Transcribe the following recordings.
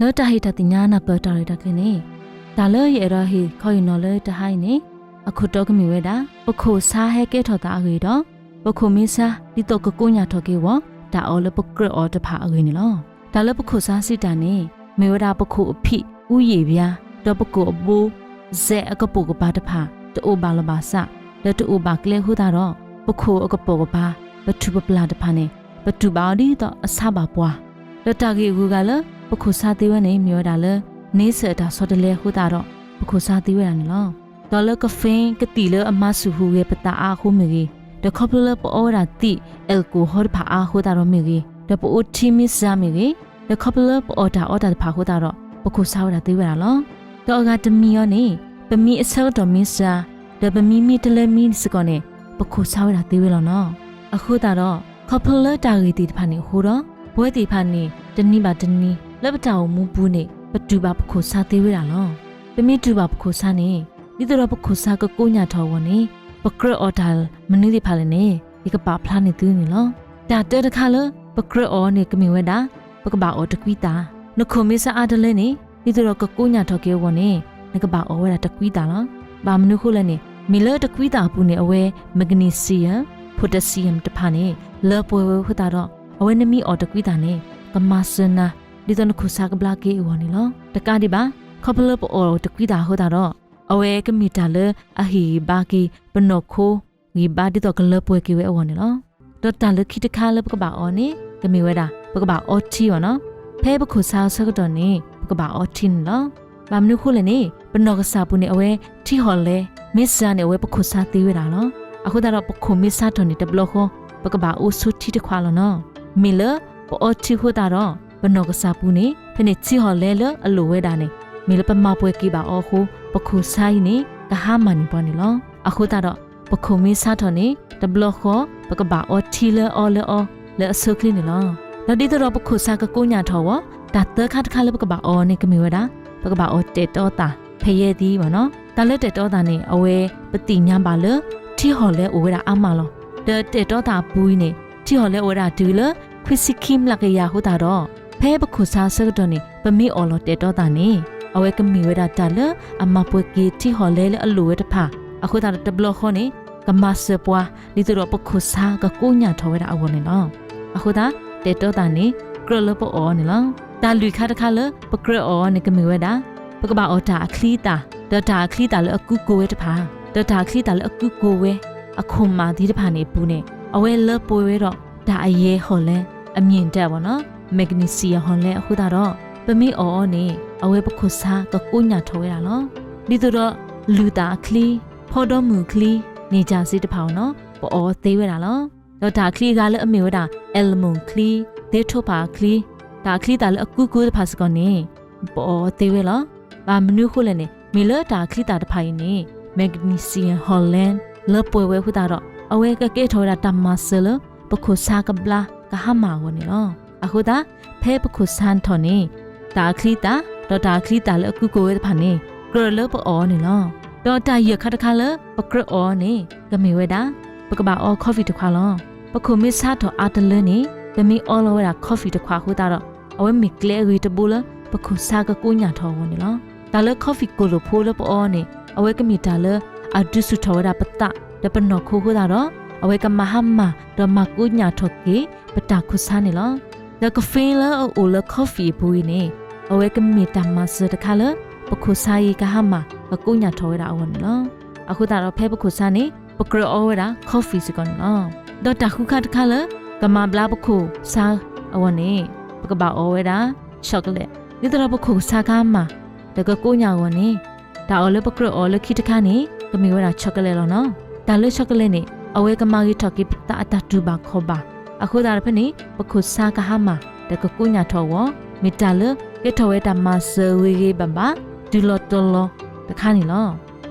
လၢတၢ်ဟ့ၣ်တၢ်သ့ၣ်ညါနၢ်ပၢၢ်တၢ်ရဲၣ်တၢ်ကျဲၤန့ၣ်, တၢ်လၢယအဲၣ်ဒိးဟ့ၣ်ခီအံၤနီၤလၢတဟါအံၤန့ၣ်, အခိၣ်တီကမ့ၢ်ဝဲဒၣ် ပခိၣ်ဆါဟဲကဲထီၣ်သးအဂ့ၢ်ဒီး ပခိၣ်မ့ၢ်ဆါဒ်သိးကကိညၢ်ထီၣ်က့ၤဝဲ တၢ်အီၣ်လၢပကြၢးအီၣ်တဖၣ်အဂ့ၢ်န့ၣ်လီၤ. တၢ်လၢပခိၣ်ဆါစံးတၢ်န့ၣ် မ့ၢ်ဝဲဒၣ်ပခိၣ်အဖံးအူယံာ်ဘျါ, ဒီးပကိၣ်အဘိ စဲးအကပိာ်ကပၤတဖၣ် တအိၣ်ဘၣ်လီၢ်ဘၣ်စး, ဒီးတအိၣ်ဘၣ်ကျဲအဃိသတးဒီး ပခိၣ်အကပိာ်ကပၤ ပထူၣ်ပပျၢ်တဖၣ်န့ၣ် ပတူၢ်ဘၣ်အီၤဒ်သိးအဆါဘၣ်ပှၤ, ဒီးတၢ်ဂ့ၢ်အဂုၤအဂၤလၢ ပခိၣ်ဆါသ့ဝဲန့ၣ် မ့ၢ်ဝဲဒၣ်လၢ န့ဆၢၣ်အတၢ်ဆီတလဲအဃိသတးဒီး ပခိၣ်ဆါသ့ဝဲဒၣ်န့ၣ်လီၤ. ဒီးလၢကဖ့ကသံၣ်လၢအမၤဆူၣ်ဟူးဂဲၤပသးအါအဃိမ့ၢ်ဂ့ၤ, ဒီးခီဖျိလၢပအီဝဲဒၣ်သံး alcohol တဖၣ်အါအဃိသတးဒီးမ့ၢ်ဂ့ၤ, ဒီးပအိးထံမ့ၢ်စှၤမ့ၢ်ဂ့ၤ, ဒီးခီဖျိလၢပအီၣ်တၢ်အီတၢ်တဖၣ်အဃိသတးဒီး ပခိၣ်ဆါဝဲဒၣ်သ့ဝဲဒၣ်လီၤ. ဒီးအဂၤတမံၤအံၤန့ၣ် ပမံအဆၢကတီၢ်မ့ၢ်စှၤ, ဒီးပမံမ့ၢ်တလၢမံစ့ၢ်ကီးန့ၣ် ပခိၣ်ဆါဝဲဒၣ်သ့ဝဲလီၤနီၤ. အဃိသတးဒီး ခီဖျိလၢတၢ်ဂ့ၢ်သ့ၣ်တဖၣ်န့ၣ်အဃိဒီး ပဝဲသ့ၣ်တဖၣ်န့ၣ် တနံၤဘၣ်တနံၤ လၢပတၢ်အိၣ်မူပူၤန့ၣ် ပတူၢ်ဘၣ်ပခိၣ်ဆါသ့ဝဲဒၣ်လီၤ. ပမ့ၢ်တူၢ်ဘၣ်ပခိၣ်ဆါန့ၣ် ဒ်သိးဒီးပခိၣ်ဆါကကိညၢ်ထီၣ်အဂီၢ်န့ၣ် ပကြၢးအီၣ်တၢ်မနုၤသ့ၣ်တဖၣ်လဲၣ်န့ၣ် ယကပာ်ဖျါန့ၢ်သုန့ၣ်လီၤ. တၢ်တၢတခါလၢ ပကြၢးအီၣ်န့ၣ် ကမ့ၢ်ဝဲဒၣ် ပကဘၣ်အီၣ်တကွံသၣ်, နခိၣ်မ့ၢ်ဆါအါတလၢန့ၣ် ဒ်သိးဒီးကကိညၢ်ထီၣ်က့ၤအဂီၢ်န့ၣ် နကဘၣ်အီၣ်ဝဲဒၣ်တကွံသၣ်လီၤ. ဘၣ်မနုၤအဃိလဲၣ်န့ၣ် မ့ၢ်လၢတကွံသၣ်အပူၤန့ၣ် အဝဲ magnesium, potassium တဖၣ်န့ၣ် လၢပှဲၤဝဲအဃိသတးဒီး အဝဲနမ့ၢ်အီၣ်တကွံသၣ်န့ၣ် ကမၤစၢၤနၤ ဒ်သိးနခိၣ်ဆါကဘျါက့ၤအဂီၢ်န့ၣ်လီၤ. တကးဒံးဘၣ် ခီဖျိလၢပအီၣ်တကွံသၣ်အဃိသတးဒီး အဝဲကမ့ၢ်တၢ်လၢအဟ့ၣ်ဂံၢ်ဘါက့ၤ ပနီၢ်ခိ ဂံၢ်ဘါဒ်သိးကလၢပှဲၤက့ၤဝဲအဂီၢ်န့ၣ်လီၤ. ဒီးတၢ်လၢခံတခါလၢပကဘၣ်အီၣ်န့ၣ် ကမ့ၢ်ဝဲဒၣ် ပကဘၣ်အီထံအီၤနီၤ. ဖဲပခိၣ်ဆါအဆၢကတီၢ်န့ၣ် ပကဘၣ်အီထံန့ၣ်လီၤ. ဘၣ်မနုၤအဃိလဲၣ်န့ၣ် ပနီၢ်ကစၢ်ပူၤန့ၣ် အဝဲထံဟီၣ်လဲ မ့ၢ်စှၤန့ၣ် အဝဲပခိၣ်ဆါသ့ဝဲဒၣ်လီၤ. အဃိသတးဒီး ပခိၣ်မ့ၢ်ဆါထီၣ်န့ၣ် တဘျီဃီ ပကဘၣ်အိၣ်ဆိထံတခွးလီၤနီၤ. မ့ၢ်လၢပအီထံအဃိသတးဒီး ပနီၢ်ကစၢ်ပူၤန့ၣ် ဖဲန့ၣ်ထံဟီၣ်လဲလၢအလိၣ်ဝဲဒၣ်န့ၣ် မ့ၢ်လၢပမၤပှဲၤက့ၤဘၣ်အီၤအဃိ ပခိၣ်ဆါအံၤန့ၣ် ကဟါမၢ်န့ၢ်ပှၤန့ၣ်လီၤ. အဃိသတးဒီး ပခိၣ်မ့ၢ်ဆါထီၣ်န့ၣ် တဘျီဃီ ပကဘၣ်အီထံလၢအီလၢအီ လၢအဆိချ့န့ၣ်လီၤ. ဒီးဒ်သိးဒီးပခိၣ်ဆါကကိညၢ်ထီၣ်အဂီၢ် တၢ်သၢခါတခါလၢပကဘၣ်အီန့ၣ် ကမ့ၢ်ဝဲဒၣ် ပကဘၣ်အီတဲာ်တီသၣ် ဖဲယဲသံးဘၣ်နီၤ. တၢ်လၢတဲာ်တီသၣ်န့ၣ် အဝဲပသ့ၣ်ညါဘၣ်လၢ ထံဟီၣ်လဲအိၣ်ဝဲဒၣ်အါမးလီၤ. ဒီးတဲာ်တီသၣ်အပူၤအံၤန့ၣ် ထံဟီၣ်လဲအိၣ်ဝဲဒၣ်တုၤလၢ ခွံဆံခံမျးကယၤအဃိသတးဒီး ဖဲပခိၣ်ဆါအဆၢကတီၢ်န့ၣ် ပမ့ၢ်အီၣ်လီၤတဲာ်တီသၣ်န့ၣ် အဝဲကမ့ၢ်ဝဲဒၣ်တၢ်လၢအမၤပှဲၤက့ၤထံဟီၣ်လဲလၢအလိၣ်ဝဲတဖၣ် အဃိသတးဒီးတဘျီဃီန့ၣ် ကမၤစၢၤပှၤ ဒ်သိးဒီးပခိၣ်ဆါကကိညၢ်ထီၣ်ဝဲဒၣ်အဂီၢ်န့ၣ်လီၤ. အဃိသတး တဲာ်တီသၣ်န့ၣ် ကြၢးလၢပအီၣ်န့ၣ်လီၤ. တၢ်လွံၢ်ခါတခါလၢပကြၢးအီၣ်န့ၣ် ကမ့ၢ်ဝဲဒၣ် ပကဘၣ်အီၣ်တၢ်အချံအသၣ် ဒီးတၢ်အချံအသၣ်လၢအကူကိဝဲတဖၣ်, ဒီးတၢ်အချံအသၣ်လၢအကူကိဝဲ အခိၣ်မၣ်သ့ၣ်တဖၣ်န့ၣ်အပူၤန့ၣ် အဝဲလၢပှဲၤဝဲဒီးတၢ်အယဲၢ်ဟီၣ်လဲ အမံၣ်တၢ်ဘၣ်နီၤ magnesium ဟီၣ်လဲအဃိသတးဒီး ပမ့ၢ်အီၣ်အီၤန့ၣ် အဝဲပခိၣ်ဆါကကိညၢ်ထီၣ်ဝဲဒၣ်လီၤ. ဒ်သိးဒီး လုၢ်သၣ်အချံ, ဖီဒီမုၢ်အချံ, န့ၢ်ကၢ်စ့တဖၣ်အီၤနီၤ ပအီၣ်သ့ဝဲဒၣ်လီၤ. ဒီးတၢ်အချံအဂၤလၢအမ့ၢ်ဝဲဒၣ် အဲလမူၣ်ချံ, သ့ထိဖၣ်အချံ, တၢ်အချံသၣ်လၢအကူကိတဖၣ်စ့ၢ်ကီးန့ၣ် ပအီၣ်အီၤသ့ဝဲလီၤ. ဘၣ်မနုၤအဃိလဲၣ်န့ၣ် မ့ၢ်လၢတၢ်အချံသၣ်တဖၣ်အံၤန့ၣ် magnesium ဟီၣ်လဲ လၢပှဲၤဝဲအဃိသတးဒီး အဝဲကကဲထီၣ်ဝဲဒၣ်တၢ်မၤစၢၤလၢ ပခိၣ်ဆါကဘျါကဟါမၢ်အဂီၢ်န့ၣ်လီၤ. အဃိသတး ဖဲပခိၣ်ဆါထီၣ်န့ၣ် တၢ်အချံသၣ် ဒီးတၢ်အချံသၣ်လၢအကူကိဝဲတဖၣ်န့ၣ် ကြၢးလၢပအီၣ်န့ၣ်လီၤ. ဒီးတၢ်ယဲၢ်ခါတခါလၢပကြၢးအီၣ်န့ၣ် ကမ့ၢ်ဝဲဒၣ် ပကဘၣ်အီ coffee တခွးလီၤ. ပခိၣ်မ့ၢ်ဆါထီၣ်အါတလၢန့ၣ် ပမ့ၢ်အီလီၤဝဲဒၣ် coffee တခွးအဃိသတးဒီး အဝဲမ့ၢ်ကျဲအဂ့ၤတဘိလၢ ပခိၣ်ဆါကကိညၢ်ထီၣ်အဂီၢ်န့ၣ်လီၤ. တၢ်လၢ coffee ကိၣ်လိၣ်ဖိလၢပအီန့ၣ် အဝဲကမ့ၢ်တၢ်လၢအဒုးဆူၣ်ထီၣ်ဝဲဒၣ်ပသး ဒီးပနီၢ်ခိအဃိသတးဒီး အဝဲကမၤဟါမၢ် ဒီးမၤကိညၢ်ထီၣ်က့ၤ ပတၢ်ခိၣ်ဆါန့ၣ်လီၤ. ဒီး caffeine လၢအအိၣ်လၢ coffee အပူၤအံၤန့ၣ် အဝဲကမ့ၢ်တၢ်မၤစၢၤတခါလၢ ပခိၣ်ဆါအံၤကဟါမၢ် ကကိညၢ်ထီၣ်ဝဲဒၣ်အဂီၢ်န့ၣ်လီၤ. အဃိသတးဒီးဖဲပခိၣ်ဆါန့ၣ် ပကြၢးအီဝဲဒၣ် coffee စ့ၢ်ကီးန့ၣ်လီၤ. ဒီးတၢ်ဃုခါတခါလၢ ကမၤဘျါပခိၣ်ဆါအဂီၢ်န့ၣ် ပကဘၣ်အီဝဲဒၣ် chocolate ဒ်သိးဒီးပခိၣ်ဆါကဟါမၢ် ဒီးကကိညၢ်အဂီၢ်န့ၣ် တၢ်အီၣ်လၢပကြၢးအီလၢခံတခါန့ၣ် ကမ့ၢ်ဝဲဒၣ် chocolate လီၤနီၤ. တၢ်လၢ chocolate န့ၣ် အဝဲကမၤဂ့ၤထီၣ်က့ၤပသးအတၢ်တူၢ်ဘၣ်ခီၣ်ဘၣ် အဃိသတးဒီးဖဲန့ၣ် ပခိၣ်ဆါကဟါမၢ် ဒီးကကိညၢ်ထီၣ်အဂီၢ် မ့ၢ်တၢ်လၢကဲထီၣ်ဝဲတၢ်မၤစၢၤဂ့ၤဂ့ၤဘၣ်ဘၣ် တုၤလီၤတီၤလီၤတခါန့ၣ်လီၤ.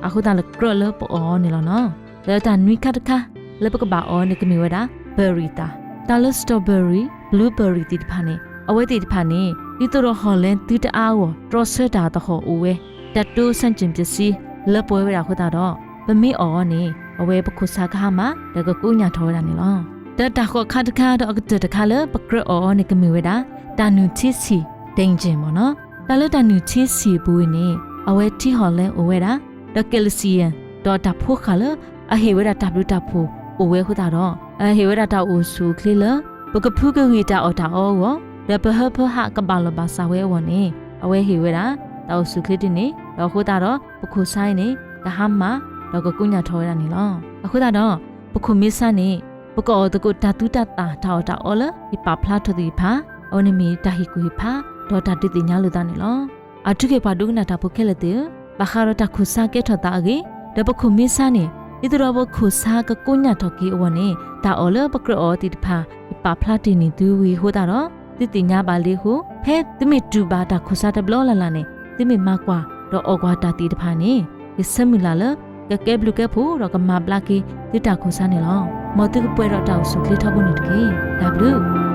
အဃိသတးလၢကြၢးလၢပအီၣ်န့ၣ်လီၤနီၤ. ဒီးတၢ်နွံခါတခါလၢပကဘၣ်အီန့ၣ် ကမ့ၢ်ဝဲဒၣ် berry သၣ်. တၢ်လၢ strawberry, blueberry သ့ၣ်တဖၣ်န့ၣ် အဝဲသ့ၣ်တဖၣ်န့ၣ် ဒ်သိးဒီးဟီၣ်လဲသုတအါအဂီၢ် တြီဆၢတၢ်သဟီၣ်အိၣ်ဝဲ ဓာတ်တိုးဆန့်ကျင်ပစ္စည်း လၢပှဲၤဝဲဒၣ်အဃိသတးဒီး ပမ့ၢ်အီၣ်အီၤန့ၣ် အဝဲပခိၣ်ဆါကဟါမၢ် ဒီးကကိညၢ်ထီၣ်ဝဲဒၣ်န့ၣ်လီၤ. ဒီးတၢ်ဃိးခါတခါဒီးအကတၢၢ်တခါလၢပကြၢးအီၣ်အီၤန့ၣ် ကမ့ၢ်ဝဲဒၣ် တၢ်နုၢ်ထံဆံၣ် ဒၣ်ယၣ် မ့ၢ်နီၤ. တၢ်လၢတၢ်နုၢ်ဆ့ဆံၣ်အပူၤဝံၤန့ၣ် အဝဲထံဟီၣ်လဲအိၣ်ဝဲဒၣ် ဒီးကဲးလစံယၢၣ် ဒီးတၢ်ဖိဃာ်လၢအဟ့ၣ်ဝဲဒၣ်တၢ်ဘျုးတၢ်ဖှိၣ်အိၣ်ဝဲအဃိသတးဒီး အဟ့ၣ်ဝဲဒၣ်တၢ်အိၣ်ဆူၣ်အိၣ်ချ့လၢ ပကဖုကဂံၢ်တၢ်အီၣ်တၢ်အီအဂီၢ် ဒီးပဟၢဖၢဟးကဘၣ်လီၢ်ဘၣ်စးဝဲအဂီၢ်န့ၣ် အဝဲဟ့ၣ်ဝဲဒၣ် တၢ်အိၣ်ဆူၣ်အိၣ်ချ့ဒ်န့ၣ် ဒီးအဃိသတးဒီး ပခိၣ်ဆါအံၤန့ၣ် ကဟါမၢ် ဒီးကကိညၢ်ထီၣ်ဝဲဒၣ်န့ၣ်လီၤ. အဃိသတးဒီး ပခိၣ်မ့ၢ်ဆါန့ၣ် ပကအီၣ်သကိးတၢ်သူတၢ်သၣ်တၢ်အီၣ်တၢ်အီလၢ ယပာ်ဖျါထီၣ်သ့ၣ်တဖၣ် အဝဲန့ၣ်မ့ၢ်တၢ်ဟ့ၣ်ကူၣ်ဟ့ၣ်ဖး ဒီးတၢ်ဒုးသ့ၣ်ညါလိာ်သးန့ၣ်လီၤ. အထုကဖၣ်ဒိကနၣ်တၢ်ဖိခဲလၢာ်သ့ၣ်ဧၢ, ဘၣ်ဃးဒီးတၢ်ခိၣ်ဆါကဲထီၣ်သးအဂ့ၢ်, ဒီးပခိၣ်မ့ၢ်ဆါန့ၣ် ဒ်သိးဒီးပခိၣ်ဆါကကိညၢ်ထီၣ်က့ၤအဂီၢ်န့ၣ် တၢ်အီၣ်လၢပကြၢးအီၣ်သ့ၣ်တဖၣ် ယပာ်ဖျါတ့ၢ်န့ၢ်သုဝံၤအဃိသတးဒီး သုသ့ၣ်ညါဘၣ်လံအဃိ ဖဲသုမ့ၢ်တူၢ်ဘၣ်တၢ်ခိၣ်ဆါတဘျီလၢ်လၢ်န့ၣ် သုမ့ၢ်မၤကွၢ် ဒီးအီၣ်ကွၢ်တၢ်သ့ၣ်တဖၣ်န့ၣ် ယဆၢမုၢ်လၢ်လၢ ကကဲဘျုးကဲဖှိၣ်ဒီးကမၤဘျါက့ၤသုတၢ်ခိၣ်ဆါန့ၣ်လီၤ. မ်သုကပှဲၤဒီးတၢ်အိၣ်ဆူၣ်အိၣ်ချ့ထီဘိန့ၣ်တက့ၢ်. တၢ်ဘျုး